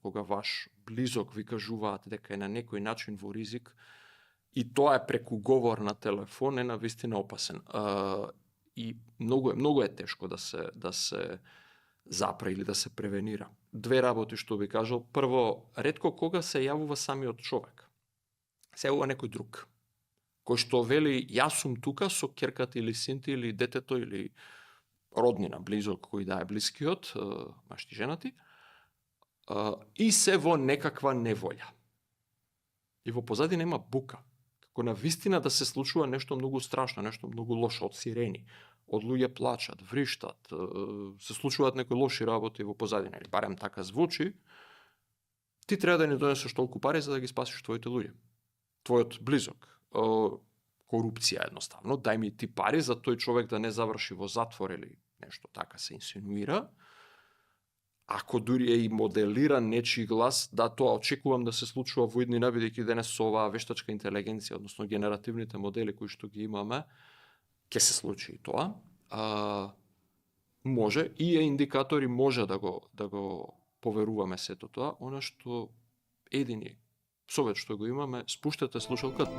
кога ваш близок ви кажуваат дека е на некој начин во ризик, и тоа е преку говор на телефон, е навистина опасен. И многу е тешко да се запре или да се превенира. Две работи што би кажал. Прво, ретко кога се јавува самиот човек. Се јавува некој друг, кој што вели, јас сум тука со ќерката или синти или детето или роднина, близок, кој да е блискиот, машти женати, и се во некаква неволја. И во позадина има бука. Како на вистина да се случува нешто многу страшно, нешто многу лошо, од сирени, од луѓе плачат, вриштат, се случуваат некои лоши работи во позадина, или барем така звучи, ти треба да ни донесеш толку пари за да ги спасиш твоите луѓе. Твојот близок. Корупција едноставно. Дај ми ти пари за тој човек да не заврши во затвор или нешто така се инсинуира. Ако дури е и моделиран нечи глас, да, тоа очекувам да се случува во иднина, бидејќи денес со оваа вештачка интелигенција, односно генеративните модели кои што ги имаме, ќе се случи и тоа. Може и е индикатори, може да го поверуваме сето тоа. Она што едини совет што го имаме, спуштете слушалката.